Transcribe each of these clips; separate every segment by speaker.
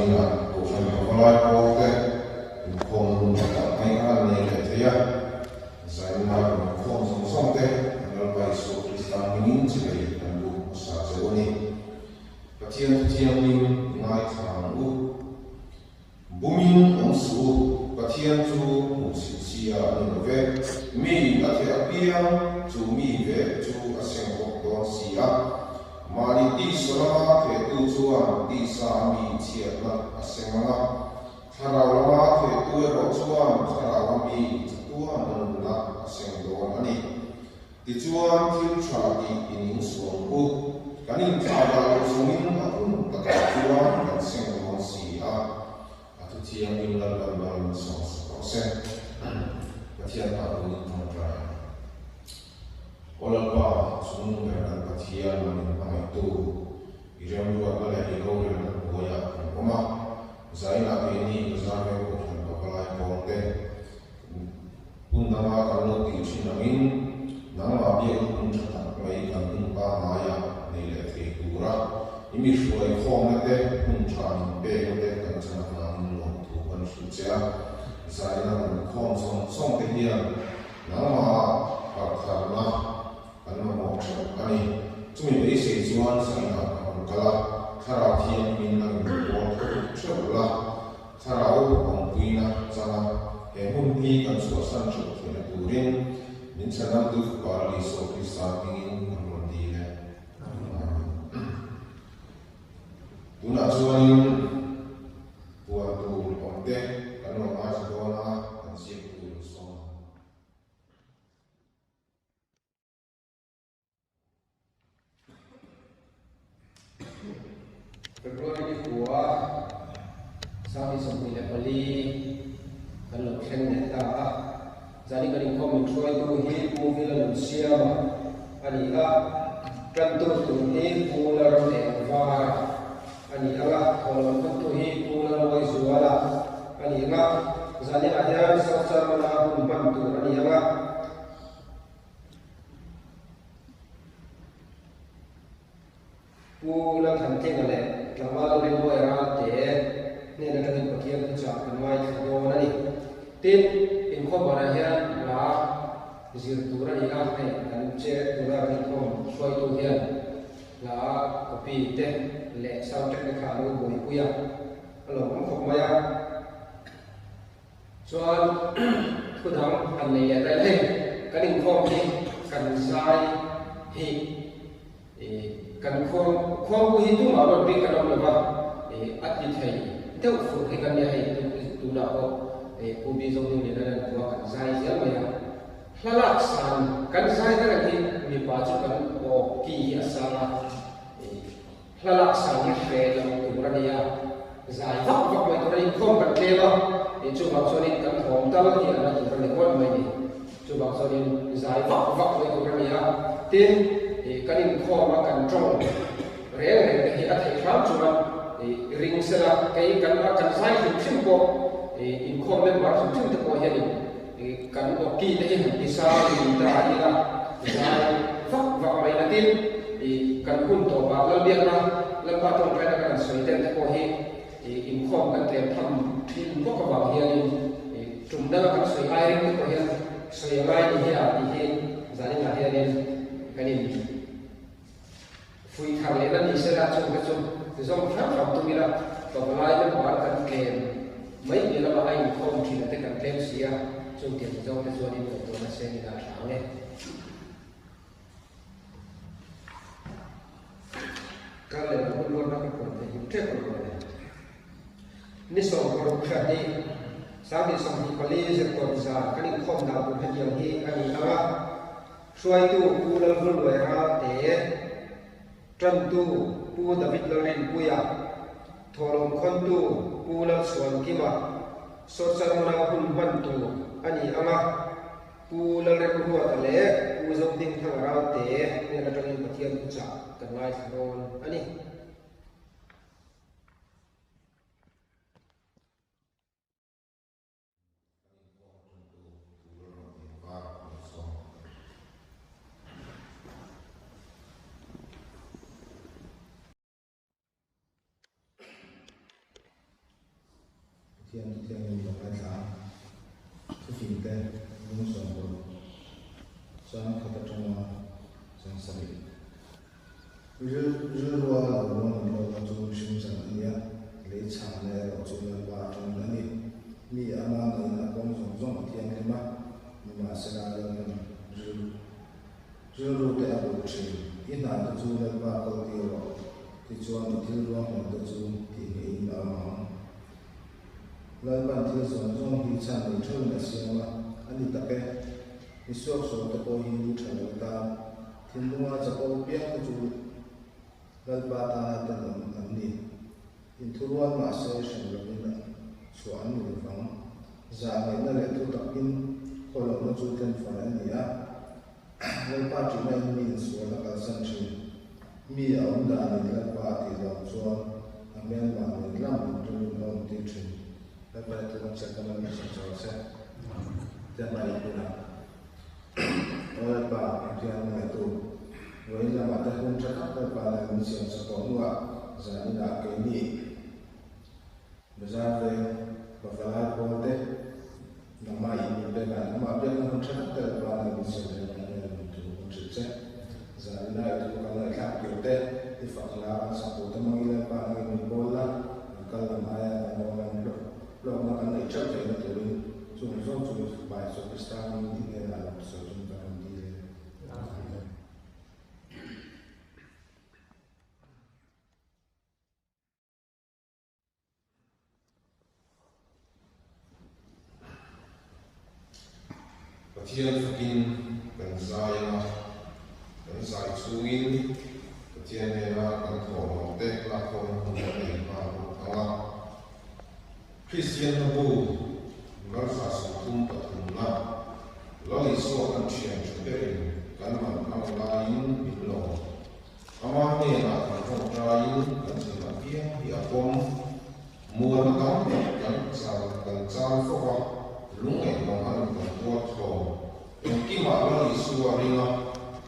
Speaker 1: Zaninah Kohhran Pavalai pawlte inkhawmna hun tha tak mai kha an nei leh thei a. Zaninah rawn inkhawm zawng zawng te an Lalpa Isua Krista hmingin chibai kan duh hmasa cheu a ni. Pathian thuthianghlim i ngaithla ang u. Bumin awm suh u, Pathian chu hmuhsit sia a ni lo ve. Mi a theh apiang chu mi ve chu a seng bawk dawn si a. Mahni tisa lama thehtu chuan tisa a mi chhiatna a seng ang a, thlarau lama thehtu erawh chuan thlarau a mi chatuan a nunna a seng dawn a ni. Tichuan thil tha tih i ning suh ang u. Kan inthlah dah loh zawngin a hun takah chuan kan seng dawn si a, a thu thiangin Lalpan mal min sawm sak rawh se. Pathian pa tunin tawngtai ang. Aw Lalpa, chungnung ber kan Pathian min hmangaihtu, i remruatna leh i rorelna hnuaiah kan awm a, zainah keini bazar veng kohhran pavalai pawlte, Hun danga kan lo tih thin angin nangmah biakna hun tha tak mai kan hun pangngaia nei leh thei tura i mi hruai khawmna te, hun tha min pekna te kan chan avangin lawmthu kan hrilh che a. Zaina kan khawm zawng zawng te hian nangmah harhtharna kan mamawh theuh a ni. Chumi beisei chuan zainah ka rawn kal a, thlarau thianghlimin a rawn pawl theuh la. Thlarau awmpuina changa he hmun hi kan chhuahsan theuh theihna turin min chhanamtu Fapa Isua Krista hmingin kan rawn dil e. Amen. Tunah chuanin puan tur awmte kan lo ngaithla dawn a, kan ziak tur in sawm ang.
Speaker 2: February ni kua 2024 kan lo thleng leh ta a, zani kan inkhawm min hruaitu hi Pu Vila Nunsiama a ni a, tantu tur hi Pu Lalramengvara a ni ang a, thawhlawm hmantu hi Pu Lalmawizuala a ni ang a, zaninah hian South Chalmana hun hman tur a ni ang a. Pu Lalthantlinga leh tlangval Rinmawia Ralte hnen atangin Pathian thuchah kan ngaithla dawn a ni. Tin, inkhawm banah hian hla zir tur a ni a, hei kan che tuna kan inkhawm hruaitu hian hla copy te leh sound track te kha a lo buaipui a, a lawmawm khawp mai a. Chuan thu dang han nei leh ta hei kan inkhawm hi kan zai hi kan khawm khawmpu hi tumah rawn bik kan awm lo va a ti thei deuh fur hi kan nia hei tunah pawh Pu Bi Zohming nen a lan tua kan zai zel mai a hla lak san kan zai na reng hi mipa chu kan aw ki hi a sang a Hla lak sang hi hre lo tur a nia, zai vak vak mai tur a ni, inkhawm kan tlem a, chuvang chuanin kan thawm tal hi a la tur a ni ngawt mai ni, chuvang chuanin zai vak vak mai tur a ni a, tin kan inkhawm a kan tawng reng reng te hi a theih hram chuan ring sela kei kan kan zai hrim hrim pawh inkhawm member hrim hrim te pawh hianin kan awki te hi han ti sang in ta ila zai vak vak mai la tin kan hun tawpah Lalbiakna Lalpa tawngtaina kan han sawi ten te pawh hi inkhawm kan tlem tham thin bawk avang hianin tum danga kan sawi ai ring te pawh hian sawi a ngai ni hi a tih hi zaninah hianin kan in Fuih thar lehna ni sela chung te chu zawm hram hram tum ila, pavalai member kan tlem mai piah lamah a inkhawm thin a te kan tlem si a, chung tiang Mizo te chuanin ngaihtuahna seng ila a tha ang e. Kar leh lam hun ruatna ka puan theih hlim tep ang mawle. Ni 16 hriat hi 2024 zirtawp zan kan inkhawm dan tur hetiang hi a ni ang a. Hruaitu Pu Lalvulluai Ralte, Tantu Pu David Lalrinpuia, Thawhlawm khawntu Pu Lalchhuankima, Sawrcharmana hun hmantu a ni ang a, Pu Lalremruata leh Pu Zohmingthanga Ralte hnen atangin Pathian thuchah kan ngaithla dawn a ni.
Speaker 1: Kan inkhawm tantu tur a rawn eng var a rawn sawm.
Speaker 3: Pathian chu thiangin ka ngaithla a, thufingte lungsawm ruk chang khat atanga chang sarih. Rilrua lo ruang in lohna chu mihring chan a nia, lei chhahna erawh chu Lalpa atangin a ni. Mi ama ngeiin a kawng zawng zawng a thianghlim a, nimahsela Lalpan rilru te a buk thin. I hna te chu Lalpa kal tir rawh, tichuan i thil ruahman te chu tih ngeiin a awm ang. Lalpan thil zawng zawng hi chhan nei theuhin a siam a, a ni tak e. Mi suaksual te pawh hi lu tha lo tan, thinlunga chapo piang te chu Lalpa tana tenawm an ni. Inthurual mahse hrem lovin chhuah an ni lovang. Zah ngaihna leh thu takin khawlohna chu tlenfai a ni a, Lalpa ṭihna in mi insual a kalsan ṭhin. Mi a awm danin Lalpa a tih lawm chuan a hmelma nen lam inremin a awm tir ṭhin. Lalpa i thu kan chhiat ta mai min sawi chau se. Tiang a inhmun a. Aw Lalpa, engtiang an ngaihtu? Vawiin lamah te hun ṭha tak Lalpa nen min siam sak tawh hnuah zaninah keini Bazar veng Pavalai pawl te nangmah in min pek a, nangmah biakna hun ṭha tak te Lalpa nen min siam reng a hnen min thu kan hrilh che. Zaninah i thu kan ngaihthlak tur te, i fak hla kan sak tur te hmangin Lalpa nangin min pawl la, kan kal lam aia kan rawng lam hlawkna kan neih ṭeuh theihna turin chung zawng chu Fapa Isua Krista hmingin i hnenah lo sawi tum kan rawn dil e. Amen.
Speaker 1: Pathian fakin kan zai ang a, kan zai chhungin Pathian hnena kan thawhlawm te lakkhawm hun kan nei nghal bawk ang a. Kristianna bu Malsa 33 na Lal Isua kan thian tha berin kan man ang laiin min lawm. Ama hnenah kan tawngtaiin kan thil apiang hi a pawm. Muana tam tak kan chal kan chal fo va, lungngaih mang an kan tuar thlawm. Engkimah Lal Isua ringa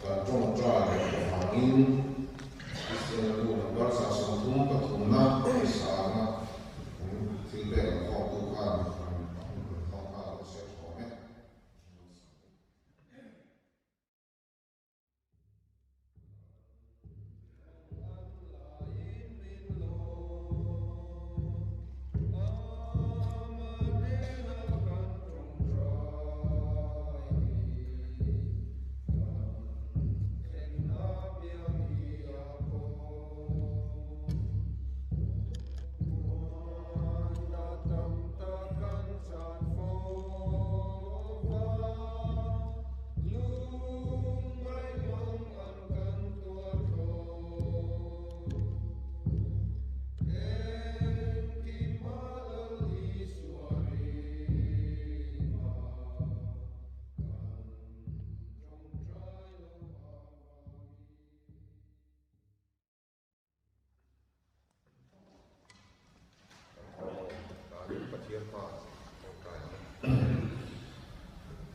Speaker 1: kan tawngtai leh avangin Kristian bu number 33 na hrisana kan thil pek ang khawmtu khan a hun kan hmang nghal a sawi thlawm e.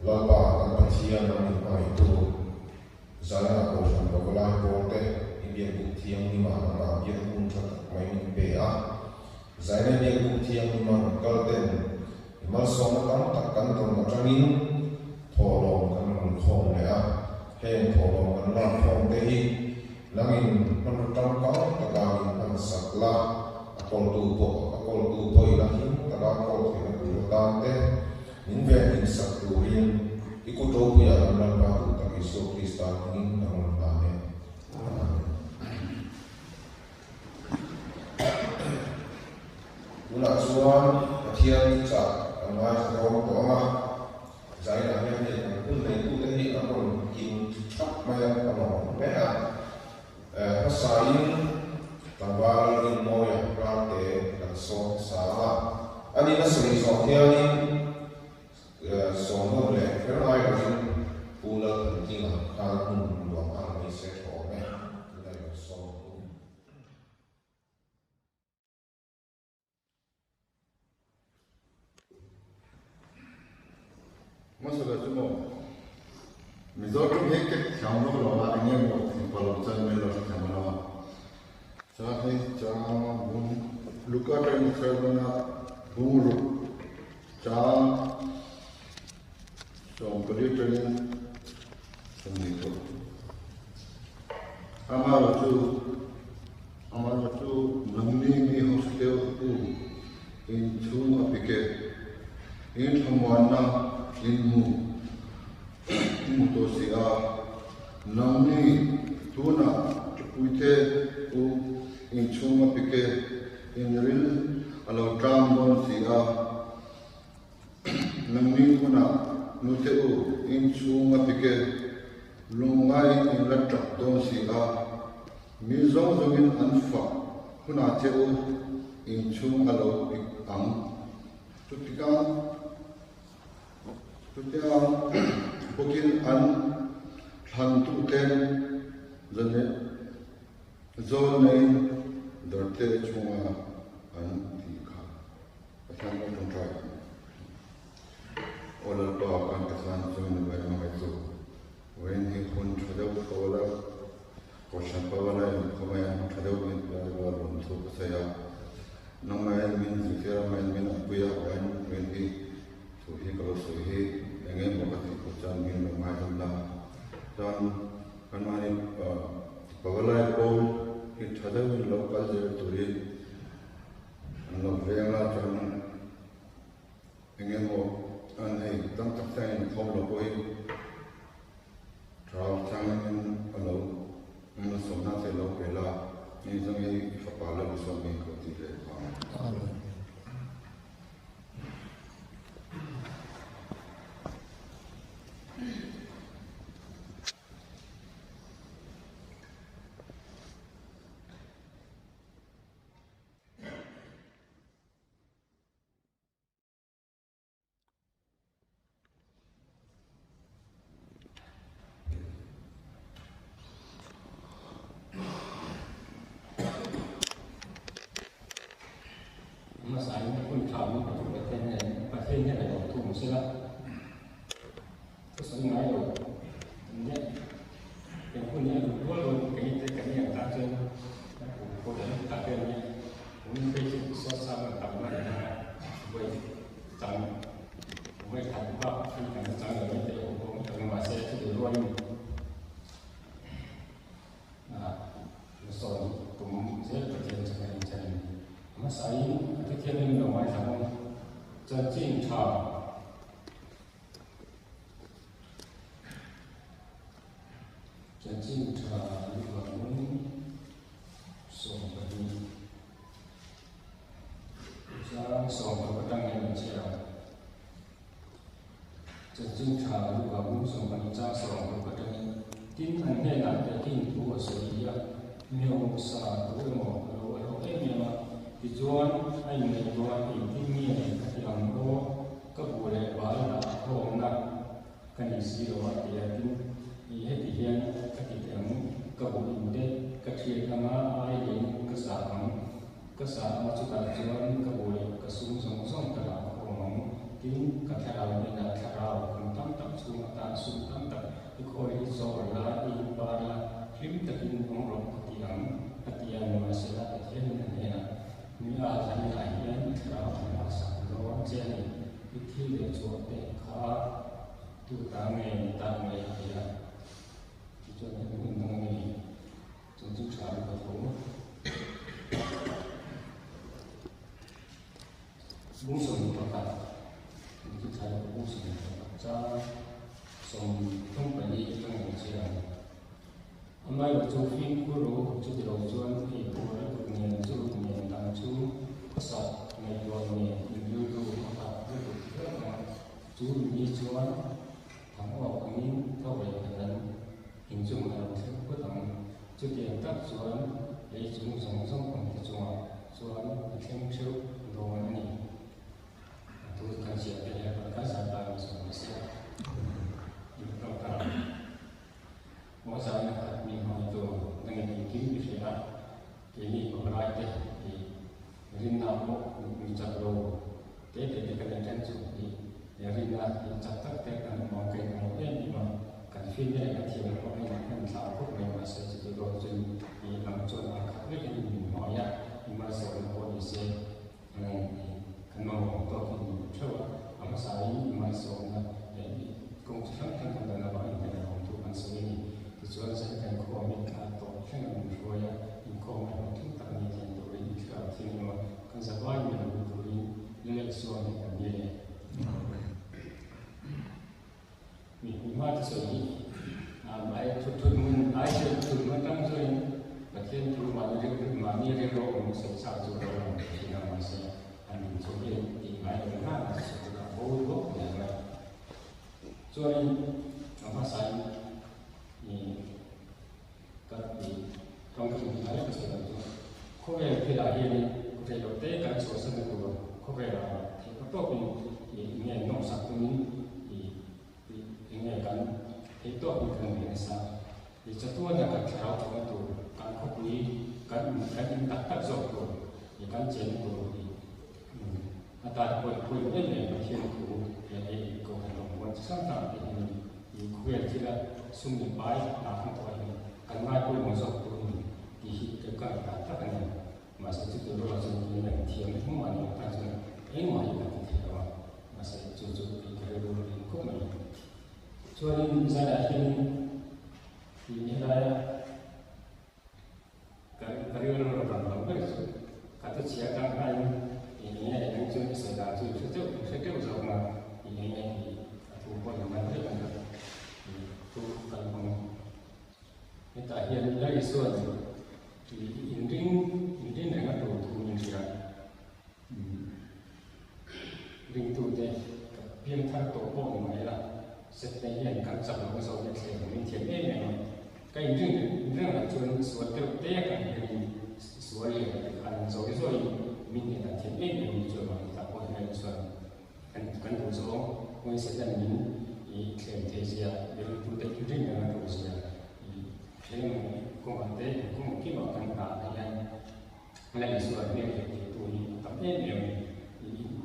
Speaker 1: Lalpa kan Pathian ram in hmangaihtu Zaina Kohhran Pavalai pawlte i biakbuk thianghlimah nangmah biak hun tha tak mai min pe a. Zaina biakbuk thianghlima rawn kal ten i malsawmna tam tak kan dawn atangin thawhlawm kan rawn khawm leh a. Heng thawhlawm kan lak khawm te hi nangin hmanraw tangkai taka min hman sak la, a kawltu pawh a kawltu pawhin a him taka kawl theihna tur atan te min venhim sak turin i kut ropuiah kan Lalpa duh tak Isua Krista hmingin kan rawn hlan e. Amen. Tunah chuan Pathian thuchah kan ngaithla dawn tawh ang a. Zainah hian hei kan hun neitute hi an rawn kim thap mai a, ka lawm hle a. Hmasain tlangval Rinmawia Rarte kan sawm hmasa ang a. Ani a sawi zawh hianin sawm nawn leh kher ngai lovin Pu Lalthankinga khan hmun luah nghal mai se tha awm e, tuna i rawn sawm ang u.
Speaker 4: Hmasa ber chu maw Mizo ṭawng hi kek thiam vak lo a, eng nge maw thingpa lo chuan min lo hrethiam lo a. Chuan hei chuan bung Luka ṭawng kher dawn a bung ruk. Chang 14 atangin 20 pawh. Amaherawhchu amaherawhchu nangni mi hausa deuh u in chhung a pik e, in thlamuanna in hmu in hmu tawh si a, nangni tunah ṭupuite u in chhung a pik e, in ril a lo ṭam dawn si a. Nangni hunah nute u in chhung a pik e, lungngai in la ṭap dawn si a, mi zawng zawngin an fak hunah che u in chhung a lo pik ang. Chutiang chutiang bawkin an thlantute'n zawlneiin dawrte chunga an tih kha. Pathian pawh ṭawngṭai ang. Aw Lalpa, kan Pathian chu ni mai ang mai chu. Vawiin hi hun ṭha deuh ka awl a, Kohhran Pavala in khawmai an hun ṭha deuh min pe a, Lalpa lawm thu ka sawi a. Nangmahin min zirtir a, mahin min awmpui a, vawiin vawiin hi thu hi ka lo sawi hi eng emaw ka tih pawh chuan min lo ngaidam la. Chuan kan mahni Pavalai pawl hi ṭha deuhin lo kal zel turin An lo veng a chuan eng emaw an hei tam tak te an inkhawm lo pawhin thlarau thianghlim a lo malsawmna te a lo pe la, hei zawng hi i fapa la Isua hming ka ti leh vang.
Speaker 3: Amen.
Speaker 2: Hmasa in hun tha min pe tur Pathian hian Pathian hian a lo thung sela thusawi ngai lo nia eng hun hi a duh rual rual kei te kan iang tan chuan a kum pawh leh tak te ania kum phei chu sawt sa kan tam na ni a vawi chang vawi khat bak hi kan chang lo mai te awm pawh tak mahse chuti rualin sawi tum zel Pathian chu kan inchen a ni. Hmasain a thuthianghlim lo ngaithla ang chanchin tha chanchin tha luhang 12 chang 16 atang hian an chhiar ang. Chanchin tha luhang 12 chang 16 atangin tin an hnenah tehkhin thu a sawi a, miosa tu emaw a lo a hlawh em em a, tichuan a inngaihtuah engtin nge ka ti ang aw, ka bu leh bal dah khawmna ka ni si lo a ti a, tin i heti hian ka ti teh ang, ka bu in te ka thiat anga ai leng ka sa ang, ka sa anga chutah chuan ka bu leh ka sum zawng zawng ka dah khawm ang, tin ka thlarau hnenah thlarau kum tam tak chhung atan sum tam tak i khawi hi chawl la, i inpar la, hlim takin awm rawh ka ti ang, a ti a, nimahsela Pathianin a hnenah, Mi a zanah hian i thlarau an laksak dawn che a ni, i thil leh chhuah te kha tu ta nge ni ta nge a ti a. Tichuan hemi hun dang a ni, chung chu tha luka tho. Bung 11, chung chu tha luka bung 11 chang 34 atang in chhiar ang. Amaherawhchu fimkhur ru chuti lo chuan ei tur a tut nen chu ruk nen dang chu khawsak ngaihtuah nen inrilru a khat lutuk hlauh ang. Chu mi chuan thang awk angin tho leh khat an inchung a lo thleng phut ang. Chutiang tak chuan lei chung zawng zawng awmte chungah chuan a thleng theuh dawn a ni. A tu kan ziah te hian kan zah ta ni zawk ni se. Maw zaina khat mi hmang tu nangin engkim i hria a, keini pawlai te i rinna pawh mi chak lo te te te kan inṭhen chu i rinna i chak tak te kan awm ang ka inang lo em em a, kan finna leh kan thiamna pawh a inang hman thla khawp mai mahse chuti rual chuan i ang chuan ang khat vekin min hmai a, i malsawmna pawh ni se kan mamawh tawkin min pe ṭheuh a.
Speaker 5: thusawi hi ai thut thut hmun ai thil thut hmun atang chuanin Pathian thu mahni rilru mahni rilru awm sawi chak chu a lo lang ve thin a, mahse an in chu hi tih ngai lo hlan a sawi chu a bo duak mai ang a. Chuanin a hmasain ih ka tih tawngkam hi ngai ka sawi lo chu khawvel thilah hianin rei loh te kan chhuahsanna tur khawvelah theih ka tawpin ih nge nawmsak tumin ih ih enge kan theih tawpin kan bei nasa ih chatuana kan thlarau thawhna tur kan khawpui kan kan in tak tak zawk tur ih kan chenna tur ih A tan pawh i pawimawh em em Pathian thu leh hei Kohhran rawngbawl chi hrang hrang te hian i khawvel thila sum leh pai hna kan thawh hian kan ngai pawimawh zawk tur a ni tih hi ka ngaih dan tak a ni. Mahse chuti rualah chuan tun leh thiam engmah ni lo tan chuan engmah hi kan ti thei lo a, mahse chu chu kei ka rilru a rin khawp mai. Chuanin zanah hian i helaia Ka rilru a rawn lo ber chu ka thu chhia tang hmain i eng nge eng chu i sawi dan chu i hre teuh i hre teuh zawk na i eng nge i a thu pawh in man vek ang i thu kal hmang. Hetah hian Lal Isua'n i inring inrin reng a tur thu min hria. Ringtute ka piangthar tawh pawh ni mai la, Setna hian kan chak loh zawk hi a thleng min thiam em em a. Ka inring reng loh chuan sual deuh te kan hianin sual leh te khan zawi zawiin min hneh dan thiam em em ni chuan mahni tak pawh hian chuan kan kan duh zawng kawngin Satan min i thlem thei zia, ringtute inring reng a duh zia i thlem kawngah te kawng kimah kan nghah hian La Isua hmel leh tih tu hi a tam em em a ni.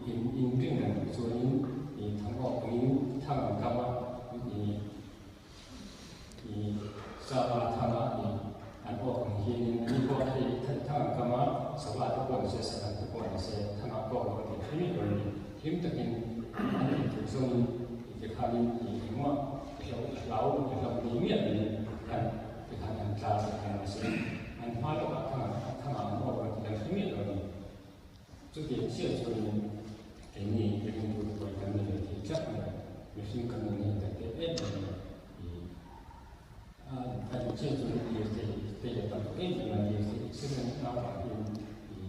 Speaker 5: In in ring reng loh chuanin i thang awk angin thang an kam a, i i sava thang a i an awk ang hianin ani pawh hei thang an kam a, sava te pawh ni se, sahal te pawh ni se, thang ah pawh lo tih hlim em a ni. Hlim takin an in duh zawngin i ti khanin i engmah hlau hlau hlau nei miah lovin an Tikhan an tla a ti ang se, an hma lawkah thangah thangah an awk a ti kan hre miah lo a ni. Chutiang chiah chuanin keini ringtu pawhin kan ni ve thei tlat mai, mihring kan ni ngei tak te em em a i a a duh chiah chuan lirthei te leh tam tawh em em a, lirthei accident a avang hian i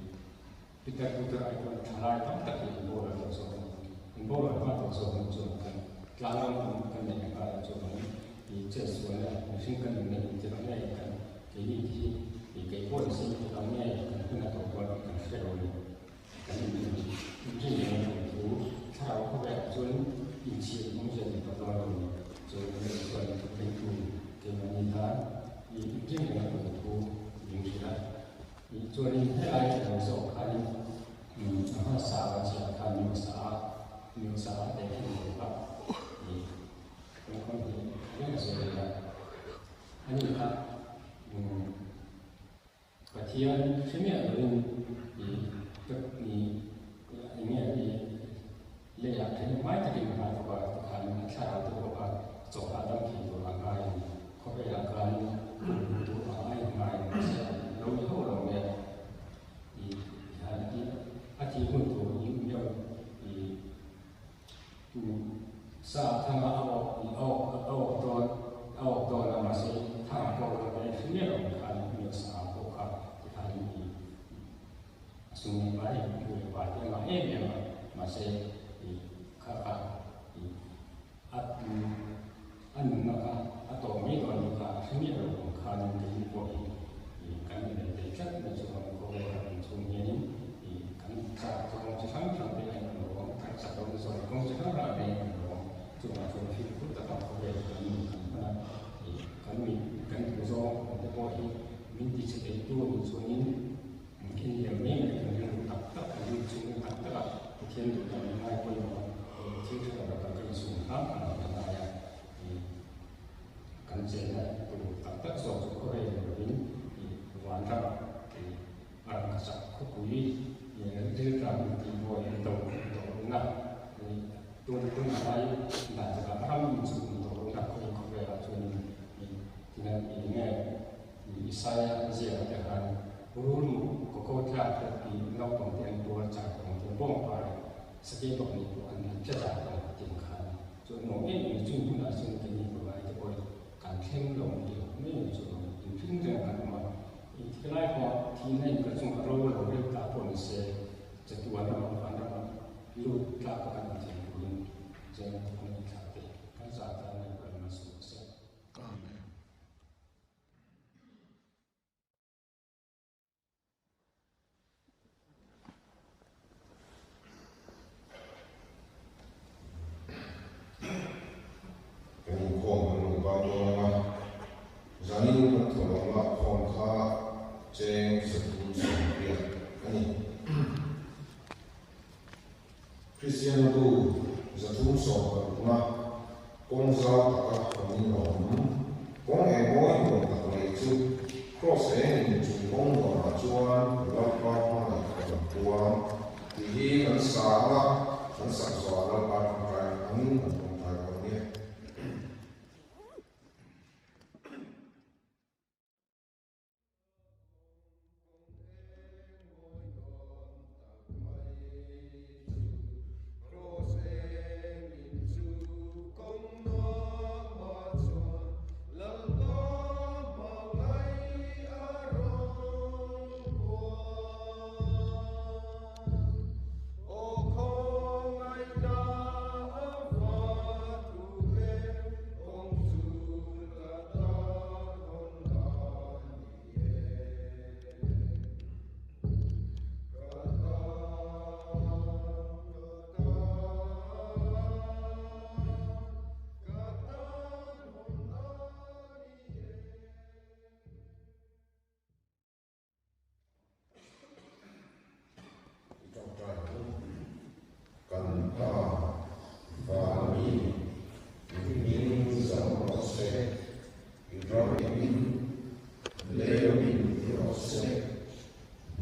Speaker 5: pitar putar ai chuan thalai tam tak hi an boral tawh zawk a ni. An boral hma tawh zawk ang chuan kan tlang ram kan neih ang aia chuan i chetsual a, mihring kan inneih intir ang nge kan keini te hi i kei pawh ni se intir ang nge kan hun a tawh dawn tih kan hre lo a ni. Kan inrin reng a tum thu thlarau khawvelah chuan inchhir awmzia nei tawh dawn lo a ni. Chu rilru chuan ringtu keimahni tan i inrin reng a tum thu min hrilh a. Chuanin helai a lo zawh khanin a hmasa a chiah khan Miosa a Miosa a teh khin lo kha i kawngkhawm hi reng a sawi a. Ani kha Pathian hre miah loin i i enge i leiah then hmai takin a hmai bawk a, tikhan a thlarau te pawh kha chawhah dam thei tur a ngai a ni. Khawvelah khan kum hmu tur a ngai ngai a ni se lo ni ho lo mai a. I tikhan a ti a thih hun tur i meuh i sa thanga a awk i a awk a awk dawn a awk dawn a mahse thanga pawh dawn mai hre miah lo khan meuh sa pawh kha tikhan i A sum leh pai, nu leh pa te a ngah em em a, mahse i kha kha i a a nunna kha a tawh mai dawn tih kha a hre miah lo ang khanin keini pawh hi i kan ni ve thei tlat mai chu ang khawvel kan awm chhung hianin i kan chak zawng chi hrang hrang te a inang lo ang, kan chak lohna zawng kawng chi hrang hrang te a inang lo ang, chuvang chuan fimkhur taka khawvel kan nun kan hman a, i kan mi kan duh zawng te pawh hi min tichhe theitu a nih chuanin Inliam mai mai kan rilru tak tak, kan rilru chhungin tak tak a, Pathian duh dan min ngai pawimawh a, thil tha lo lakah kan insum hram hram ang kan ngai a, kan chenna tur tak tak zawk chu khawvel ni lovin vanram a rawn chak khawpui rilram tihbuai do lohna tun tun lai dan takah ram inchung do lohna khawvelah chuanin tina enge Isaiah ziakah te khan rul mu kawkaw tlak te tih naupang te an tuar char tawng te bawng par sakei bak nih pawh an an tla char tawng tih ang khan chu an awm em em chung hunah chuan keini pawh ai. thleng lo ni lo mai ang chu inring reng kan awm a, engtik lai pawh thihna in kan chungah ro lo rel ta pawh ni se, chatuan ram ah van ram lut tlak a kan awm thei turin cheng kan in thlah te kan zah tan Lalpa in malsawm se.
Speaker 4: Amen.
Speaker 1: Kan inkhawm kan lo bang dawn ang a, zanin kan thawhlawm lak khawm kha cheng 380 a ni. Kristian bu 360-na kawng zau taka awmin a awm. Kawng eng mawi nuam tak mai chu Kraws engin chung kawng nuamah chuan Lalpa hmangaih ka rawn puang tih hi kan sa ang a, kan sak zawhah Lalpa tawngtai angin kan tawngtai dawn nia. I tawngtai ang u. Kan Pa, Van mi, i hming zam rawh se, i ram in leu in ti rawh se.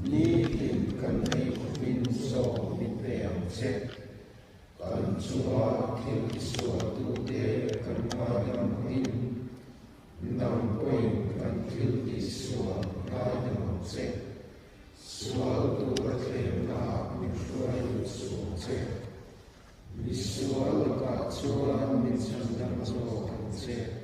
Speaker 1: Nitin kan ei khawpin chaw min pe ang che. Kan chunga thil tisualtute kan ngaidam in Nang pawhin kan thil tihsual ngaidam ang che. Sual tura thlemnaah min hruai lut suh ang che. Misual lakah chuan min chhandam zawk ang che.